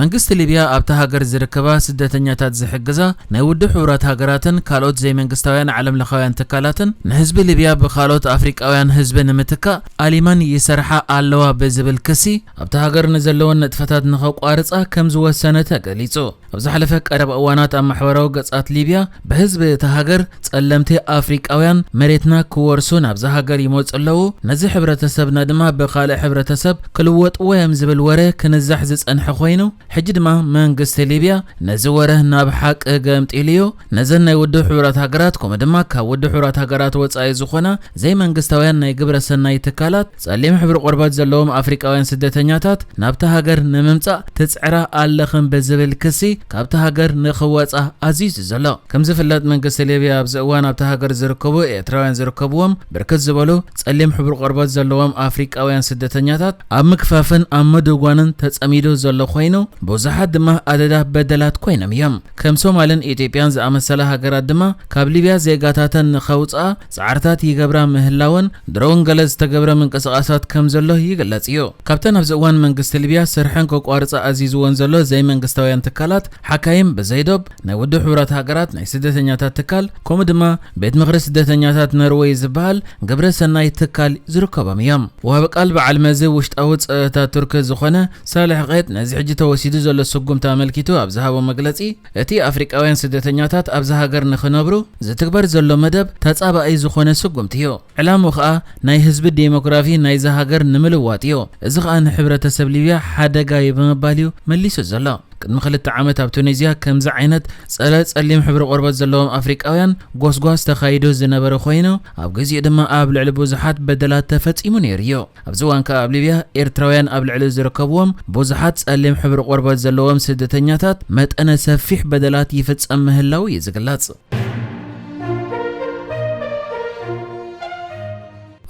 መንግስቲ ሊብያ ኣብታ ሃገር ዝርከባ ስደተኛታት ዝሕግዛ ናይ ውድብ ሕቡራት ሃገራትን ካልኦት ዘይመንግስታውያን ዓለም ለኻውያን ትካላትን ንህዝቢ ሊብያ ብኻልኦት ኣፍሪቃውያን ህዝቢ ንምትካእ ኣሊማን ይሰርሓ ኣለዋ ብዝብል ክሲ ኣብታ ሃገር ንዘለወን ንጥፈታት ንኸቋርጻ ከም ዝወሰነ ተገሊጹ። ኣብ ዝሓለፈ ቀረባ እዋናት ኣብ ማሕበራዊ ገጻት ሊብያ ብህዝቢ እታ ሃገር ጸለምቲ ኣፍሪቃውያን መሬትና ክወርሱ ናብዛ ሃገር ይመጹ ኣለዉ፣ ነዚ ሕብረተሰብና ድማ ብኻልእ ሕብረተሰብ ክልወጥዎ እዮም ዝብል ወረ ክንዛሕ ዝጸንሐ ኮይኑ፣ ሕጂ ድማ መንግስቲ ሊብያ ነዚ ወረ ናብ ሓቂ ገምጢሉዮ። ነዘን ናይ ውድብ ሕቡራት ሃገራት ከምኡ ድማ ካብ ውድብ ሕቡራት ሃገራት ወጻኢ ዝኾና ዘይመንግስታውያን ናይ ግብረ ሰናይ ትካላት ጸሊም ሕብሪ ቆርበት ዘለዎም ኣፍሪቃውያን ስደተኛታት ናብታ ሃገር ንምምጻእ ትጽዕራ ኣለኽን ብዝብል ክሲ ካብታ ሃገር ንኽወጻ ኣዚዙ ዘሎ። ከም ዝፍለጥ መንግስቲ ሊብያ ኣብዚ እዋን ኣብታ ሃገር ዝርከቡ ኤርትራውያን ዝርከብዎም ብርክት ዝበሉ ጸሊም ሕብሪ ቆርበት ዘለዎም ኣፍሪቃውያን ስደተኛታት ኣብ ምግፋፍን ኣብ ምድጓንን ተጸሚዱ ዘሎ ኮይኑ ብዙሓት ድማ ኣደዳ በደላት ኮይኖም እዮም። ከም ሶማልን ኢትዮጵያን ዝኣመሰላ ሃገራት ድማ ካብ ሊብያ ዜጋታተን ንኸውጽኣ ጻዕርታት ይገብራ ምህላወን ድሮውን ገለ ዝተገብረ ምንቅስቓሳት ከም ዘሎ ይግለጽ እዩ። ካብተን ኣብዚ እዋን መንግስቲ ሊብያ ስርሐን ከቋርጻ ኣዚዝወን ዘሎ ዘይመንግስታውያን ትካላት ሓካይም ብዘይዶብ ናይ ውድብ ሕቡራት ሃገራት ናይ ስደተኛታት ትካል ከምኡ ድማ ቤት ምኽሪ ስደተኛታት ነርወይ ዝበሃል ግብረ ሰናይ ትካል ዝርከቦም እዮም። ወሃቢ ቃል በዓል መዚ ውሽጣዊ ጸጥታ ቱርኪ ዝኾነ ሳልሕ ቐይጥ ነዚ ሕጂ ተወሲዱ ዘሎ ስጉምቲ ኣመልኪቱ ኣብ ዝሃቦ መግለጺ እቲ ኣፍሪቃውያን ስደተኛታት ኣብዚ ሃገር ንኽነብሩ ዝትግበር ዘሎ መደብ ተጻባኢ ዝኾነ ስጉምቲ እዩ። ዕላምኡ ኸኣ ናይ ህዝቢ ዴሞግራፊ ናይዚ ሃገር ንምልዋጥ እዩ። እዚ ኸኣ ንሕብረተሰብ ሊብያ ሓደጋ እዩ ብምባል እዩ መሊሱ ዘሎ። ቅድሚ ክልተ ዓመት ኣብ ቱኒዝያ ከምዚ ዓይነት ጸረ ጸሊም ሕብሪ ቆርበት ዘለዎም ኣፍሪቃውያን ጎስጓስ ተኻይዱ ዝነበረ ኮይኑ ኣብ ግዚኡ ድማ ኣብ ልዕሊ ብዙሓት በደላት ተፈጺሙ ነይሩ እዩ። ኣብዚ እዋን ከኣ ኣብ ሊብያ ኤርትራውያን ኣብ ልዕሊ ዝርከብዎም ብዙሓት ጸሊም ሕብሪ ቆርበት ዘለዎም ስደተኛታት መጠነ ሰፊሕ በደላት ይፍጸም ምህላው እዩ ዝግለጽ።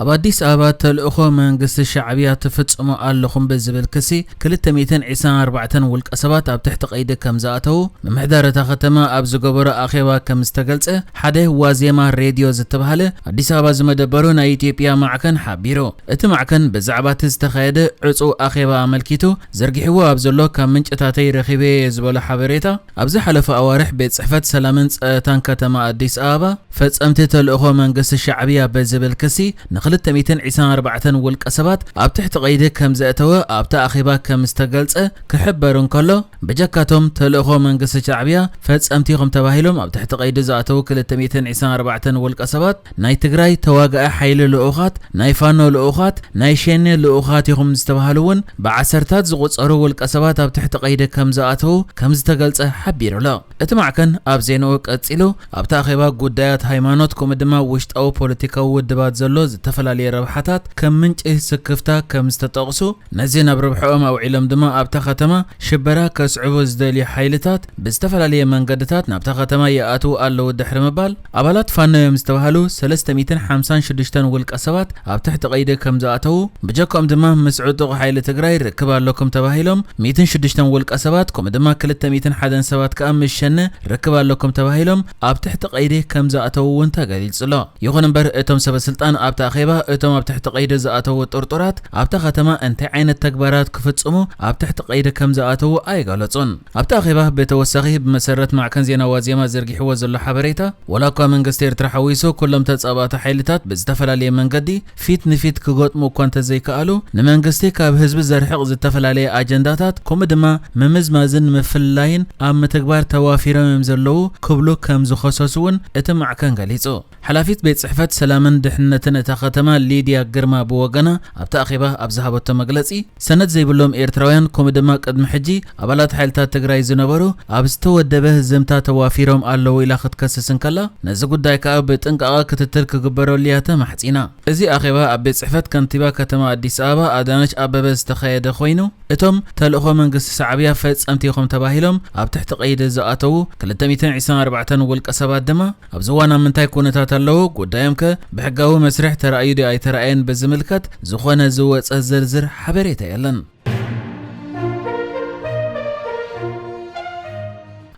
ኣብ ኣዲስ ኣበባ ተልእኾ መንግስቲ ሻዕብያ ትፍጽሙ ኣለኹም ብዝብል ክሲ ክልተ ሚእትን ዕስራን ኣርባዕተን ውልቀ ሰባት ኣብ ትሕቲ ቀይዲ ከም ዝኣተዉ ምምሕዳር እታ ከተማ ኣብ ዝገበሮ ኣኼባ ከም ዝተገልጸ ሓደ ዋዜማ ሬድዮ ዝተባህለ ኣዲስ ኣበባ ዝመደበሩ ናይ ኢትዮጵያ ማዕከን ሓቢሩ። እቲ ማዕከን ብዛዕባ እቲ ዝተኻየደ ዕጹው ኣኼባ ኣመልኪቱ ዘርጊሕዎ ኣብ ዘሎ ካብ ምንጭታተይ ረኺበዮ ዝበሎ ሓበሬታ ኣብ ዝሓለፈ ኣዋርሕ ቤት ጽሕፈት ሰላምን ጸጥታን ከተማ ኣዲስ ኣበባ ፈጸምቲ ተልእኾ መንግስቲ ሻዕብያ ብዝብል ክሲ ንክልተ ሚእትን ዕስራን ኣርባዕተን ውልቀ ሰባት ኣብ ትሕቲ ቀይዲ ከም ዘእተወ ኣብቲ ኣኼባ ከም ዝተገልጸ ክሕበር እንከሎ ብጀካቶም ተልእኾ መንግስቲ ሻዕብያ ፈጸምቲ ኢኹም ተባሂሎም ኣብ ትሕቲ ቀይዲ ዝኣተዉ ክልተ ሚእትን ዕስራን ኣርባዕተን ውልቀ ሰባት ናይ ትግራይ ተዋጋኢ ሓይሊ ልኡኻት ናይ ፋኖ ልኡኻት ናይ ሸኔ ልኡኻት ኢኹም ዝተባህሉ እውን ብዓሰርታት ዝቑጸሩ ውልቀ ሰባት ኣብ ትሕቲ ቀይዲ ከም ዝኣተዉ ከም ዝተገልጸ ሓቢሩ ኣሎ። እቲ ማዕከን ኣብ ዜንኡ ቀጺሉ ኣብቲ ኣኼባ ጉዳያት ሃይማኖት ከምኡ ድማ ውሽጣዊ ፖለቲካዊ ውድባት ዘሎ ዝተፈላለየ ረብሓታት ከም ምንጪ ስክፍታ ከም ዝተጠቕሱ ነዚ ናብ ረብሕኦም ኣውዒሎም ድማ ኣብታ ከተማ ሽበራ ከስዕቡ ዝደልዩ ሓይልታት ብዝተፈላለየ መንገድታት ናብታ ከተማ ይኣትዉ ኣለዉ ድሕሪ ምባል ኣባላት ፋኖ እዮም ዝተባህሉ ሰለስተ ሚእትን ሓምሳን ሽዱሽተን ውልቀ ሰባት ኣብ ትሕቲ ቀይዲ ከም ዝኣተዉ ብጀክኦም ድማ ምስ ዕጡቕ ሓይሊ ትግራይ ርክብ ኣለኩም ተባሂሎም ሚእትን ሽዱሽተን ውልቀ ሰባት ከምኡ ድማ ክልተ ሚእትን ሓደን ሰባት ከኣ ምስ ሸነ ርክብ ኣለኩም ተባሂሎም ኣብ ትሕቲ ቀይዲ ከም ዝኣተዉ እውን ተገሊጹ ኣሎ። ይኹን እምበር እቶም ሰበ ስልጣን ኣብቲ ኣኼባ እቶም ኣብ ትሕቲ ቀይዲ ዝኣተዉ ጥርጡራት ኣብታ ከተማ እንታይ ዓይነት ተግባራት ክፍጽሙ ኣብ ትሕቲ ቀይዲ ከም ዝኣተዉ ኣይገለጹን። ኣብቲ ኣኼባ ብተወሳኺ ብመሰረት ማዕከን ዜና ዋዜማ ዘርጊሕዎ ዘሎ ሓበሬታ ዋላ እኳ መንግስቲ ኤርትራ ሓዊሱ ኩሎም ተጻባእቲ ሓይልታት ብዝተፈላለየ መንገዲ ፊት ንፊት ክገጥሙ እኳ እንተዘይከኣሉ ንመንግስቲ ካብ ህዝቢ ዘርሕቕ ዝተፈላለየ ኣጀንዳታት ከምኡ ድማ ምምዝማዝን ምፍልላይን ኣብ ምትግባር ተዋፊሮም እዮም ዘለዉ ክብሉ ከም ዝኸሰሱ እውን እቲ ማዕከን ገሊጹ። ሓላፊት ቤት ጽሕፈት ሰላምን ድሕነትን እታ ከተማ ሊድያ ግርማ ብወገና ኣብቲ ኣኼባ ኣብ ዝሃበቶ መግለጺ ሰነድ ዘይብሎም ኤርትራውያን ከምኡ ድማ ቅድሚ ሕጂ ኣባላት ሓይልታት ትግራይ ዝነበሩ ኣብ ዝተወደበ ህዝምታ ተዋፊሮም ኣለዉ ኢላ ክትከስስ እንከላ ነዚ ጉዳይ ከኣ ብጥንቃቐ ክትትል ክግበረሉ እያ ተማሕጺና። እዚ ኣኼባ ኣብ ቤት ጽሕፈት ከንቲባ ከተማ ኣዲስ ኣበባ ኣዳነች ኣበበ ዝተኻየደ ኮይኑ እቶም ተልእኾ መንግስቲ ሻዕብያ ፈጸምቲ ኢኹም ተባሂሎም ኣብ ትሕቲ ቀይዲ ዝኣተዉ ክልተ ሚእትን ዕስራን ኣርባዕተን ውልቀ ሰባት ድማ ኣብዚ እዋን ኣብ ምንታይ ኩነታት ኣለዉ፣ ጉዳዮም ከ ብሕጋዊ መስርሕ ተራእዩ ድዩ ኣይተራእየን ብዝምልከት ዝኾነ ዝወጸ ዝርዝር ሓበሬታ የለን።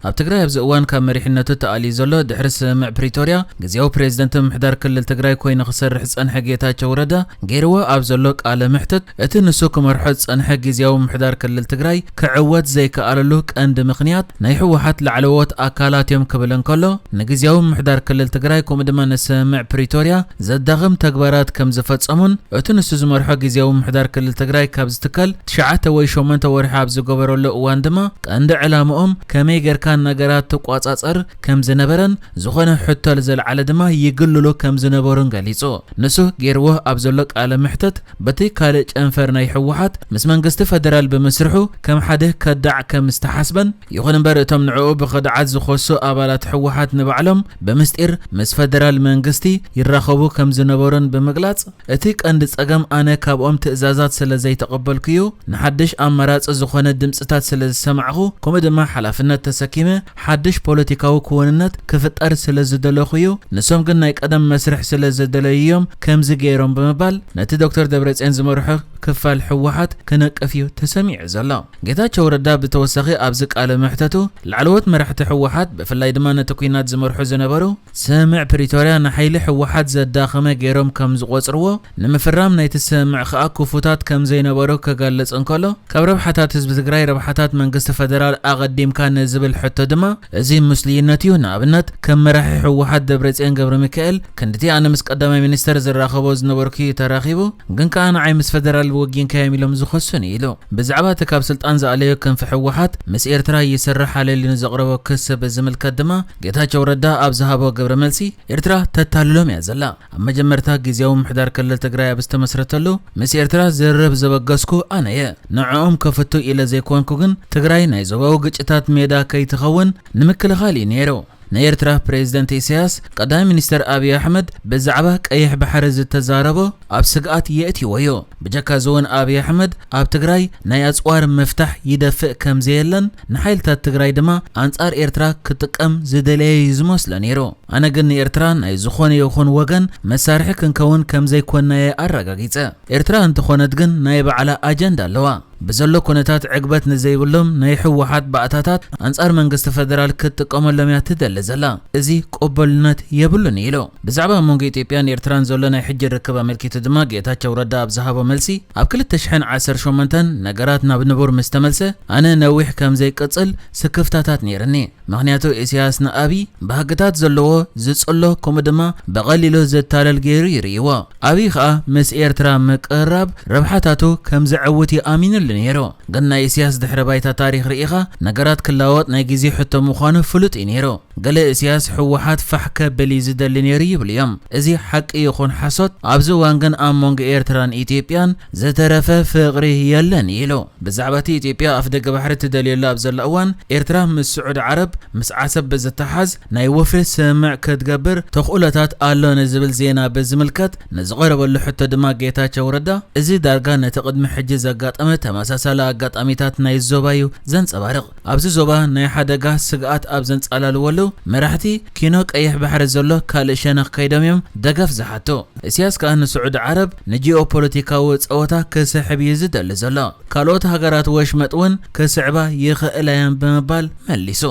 ኣብ ትግራይ ኣብዚ እዋን ካብ መሪሕነቱ ተኣልዩ ዘሎ ድሕሪ ስምምዕ ፕሪቶርያ ግዜያዊ ፕሬዝደንት ምምሕዳር ክልል ትግራይ ኮይኑ ክሰርሕ ዝጸንሐ ጌታቸው ረዳ ገይርዎ ኣብ ዘሎ ቃለ መሕትት፣ እቲ ንሱ ክመርሖ ዝጸንሐ ግዜያዊ ምምሕዳር ክልል ትግራይ ክዕወት ዘይከኣለሉ ቀንዲ ምኽንያት ናይ ህወሓት ላዕለዎት ኣካላት እዮም ክብል እንከሎ፣ ንግዜያዊ ምምሕዳር ክልል ትግራይ ከምኡ ድማ ንስምምዕ ፕሪቶርያ ዘዳኽም ተግባራት ከም ዝፈጸሙን እቲ ንሱ ዝመርሖ ግዜያዊ ምምሕዳር ክልል ትግራይ ካብ ዝትከል ትሽዓተ ወይ ሸሞንተ ወርሒ ኣብ ዝገበረሉ እዋን ድማ ቀንዲ ዕላምኦም ከመይ ጌርካ ነገራት ትቋጻጸር ከም ዝነበረን ዝኾነ ሕቶ ዘልዓለ ድማ ይግልሉ ከም ዝነበሩን ገሊጹ። ንሱ ገይርዎ ኣብ ዘሎ ቃለ መሕተት በቲ ካልእ ጨንፈር ናይ ህወሓት ምስ መንግስቲ ፈደራል ብምስርሑ ከም ሓደ ከዳዕ ከም ዝተሓስበን፣ ይኹን እምበር እቶም ንዕኡ ብኽድዓት ዝኾሱ ኣባላት ህወሓት ንባዕሎም ብምስጢር ምስ ፈደራል መንግስቲ ይራኸቡ ከም ዝነበሩን ብምግላጽ፣ እቲ ቀንዲ ጸገም ኣነ ካብኦም ትእዛዛት ስለ ዘይተቐበልኩ እዩ፣ ንሓድሽ ኣማራጺ ዝኾነ ድምጽታት ስለ ዝሰማዕኹ፣ ከምኡ ድማ ሓላፍነት ተሰኪመ ሓድሽ ፖለቲካዊ ክውንነት ክፍጠር ስለ ዝደለኹ እዩ፣ ንሶም ግን ናይ ቀደም መስርሕ ስለ ዝደለዩ እዮም ከምዚ ገይሮም ብምባል ነቲ ዶክተር ደብረጽዮን ዝመርሖ ክፋል ህወሓት ክነቅፍ እዩ ተሰሚዑ ዘሎ። ጌታቸው ረዳ ብተወሳኺ ኣብዚ ቃለ መሕተቱ ላዕለዎት መራሕቲ ህወሓት ብፍላይ ድማ ነቲ ኲናት ዝመርሑ ዝነበሩ ስምምዕ ፕሪቶርያ ንሓይሊ ህወሓት ዘዳኸመ ገይሮም ከም ዝቖጽርዎ፣ ንምፍራም ናይቲ ስምምዕ ከኣ ክፉታት ከም ዘይነበሩ ክገልጽ እንከሎ፣ ካብ ረብሓታት ህዝቢ ትግራይ ረብሓታት መንግስቲ ፈደራል ኣቐዲምካ ንዝብል ሕቶ ድማ እዚ ምስሉይነት እዩ። ንኣብነት ከም መራሒ ህወሓት ደብረጽዮን ገብረ ሚካኤል ክንድቲ ኣነ ምስ ቀዳማይ ሚኒስተር ዝራኸቦ ዝነበርኩ እዩ ተራኺቡ፣ ግን ከኣ ንዓይ ምስ ፈደራል ወጊንካ እዮም ኢሎም ዝኸሱኒ ኢሉ። ብዛዕባ እቲ ካብ ስልጣን ዝኣለዮ ክንፊ ህወሓት ምስ ኤርትራ ይሰርሕ ኣለልዩ ንዘቕረቦ ክሲ ብዝምልከት ድማ ጌታቸው ረዳ ኣብ ዝሃቦ ግብረ መልሲ፣ ኤርትራ ተታልሎም እያ ዘላ። ኣብ መጀመርታ ግዜያዊ ምምሕዳር ክልል ትግራይ ኣብ ዝተመስረተሉ ምስ ኤርትራ ዝርርብ ዘበገስኩ ኣነ እየ። ንዕኦም ከፍቱ ኢለ ዘይኮንኩ ግን ትግራይ ናይ ዞባዊ ግጭታት ሜዳ ከይትኸውን ንምክልኻል እዩ ነይሩ። ናይ ኤርትራ ፕሬዝደንት ኢሳያስ ቀዳማይ ሚኒስተር ኣብይ ኣሕመድ ብዛዕባ ቀይሕ ባሕሪ ዝተዛረቦ ኣብ ስግኣት የእትይዎ እዩ። ብጀካ እዚ እውን ኣብይ ኣሕመድ ኣብ ትግራይ ናይ ኣጽዋር ምፍታሕ ይደፍእ ከም ዘየለን ንሓይልታት ትግራይ ድማ ኣንጻር ኤርትራ ክጥቀም ዝደለየ እዩ ዝመስሎ ነይሩ። ኣነ ግን ንኤርትራ ናይ ዝኾነ ይኹን ወገን መሳርሒ ክንከውን ከም ዘይኮንና እየ ኣረጋጊጸ። ኤርትራ እንተኾነት ግን ናይ ባዕላ ኣጀንዳ ኣለዋ። ብዘሎ ኩነታት ዕግበት ንዘይብሎም ናይ ህወሓት ባእታታት ኣንጻር መንግስቲ ፈደራል ክትጥቀመሎም እያ ትደሊ ዘላ። እዚ ቅቡልነት የብሉን ኢሉ። ብዛዕባ ኣብ መንጎ ኢትዮጵያን ኤርትራን ዘሎ ናይ ሕጂ ርክብ ኣመልኪቱ ድማ ጌታቸው ረዳ ኣብ ዝሃቦ መልሲ፣ ኣብ ክልተ ሽሕን ዓሰርተ ሸሞንተን ነገራት ናብ ንቡር ምስ ተመልሰ፣ ኣነ ነዊሕ ከም ዘይቅጽል ስክፍታታት ነይርኒ። ምኽንያቱ ኢሳያስ ንኣብይ ባህግታት ዘለዎ ዝጽሎ ከምኡ ድማ ብቐሊሉ ዘታለል ገይሩ ይርእይዎ። ኣብይ ኸኣ ምስ ኤርትራ ምቅርራብ ረብሓታቱ ከም ዘዕውት እዩ ኣሚኑሉ ነይሩ። ግን ናይ ኢሳያስ ድሕረ ባይታ ታሪኽ ርኢኻ ነገራት ክለዋወጥ ናይ ግዜ ሕቶ ምዃኑ ፍሉጥ እዩ ነይሩ። ገለ ኢሳያስ ህወሓት ፋሕ ከብል እዩ ዝደሊ ነይሩ ይብሉ እዮም። እዚ ሓቂ ይኹን ሓሶት ኣብዚ እዋን ግን ኣብ መንጎ ኤርትራን ኢትዮጵያን ዝተረፈ ፍቕሪ የለን ኢሉ። ብዛዕባ እቲ ኢትዮጵያ ኣፍደገ ባሕሪ ትደልየሉ ኣብ ዘላ እዋን ኤርትራ ምስ ስዑዲ ዓረብ ምስ ዓሰብ ብዝተሓዝ ናይ ወፍሪ ስምምዕ ክትገብር ተኽእሎታት ኣሎ ንዝብል ዜና ብዝምልከት ንዝቐረበሉ ሕቶ ድማ ጌታቸው ረዳ፣ እዚ ዳርጋ ነቲ ቅድሚ ሕጂ ዘጋጠመ ተመሳሳሊ ኣጋጣሚታት ናይ ዞባ እዩ ዘንጸባርቕ። ኣብዚ ዞባ ናይ ሓደጋ ስግኣት ኣብ ዘንጸላልወሉ መራሕቲ ኪኖ ቀይሕ ባሕሪ ዘሎ ካልእ ሸነኽ ከይዶም እዮም ደገፍ ዝሓቱ። እስያስ ከኣ ንስዑዲ ዓረብ ንጂኦፖለቲካዊ ጸወታ ክስሕብ እዩ ዝደሊ ዘሎ። ካልኦት ሃገራት ወሽመጥ እውን ክስዕባ ይኽእላ እየን ብምባል መሊሱ።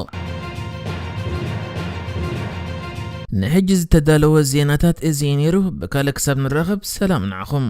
ንሕጂ ዝተዳለወ ዜናታት እዚ እዩ ነይሩ። ብካልእ ክሳብ ንራኸብ ሰላም ንዓኹም።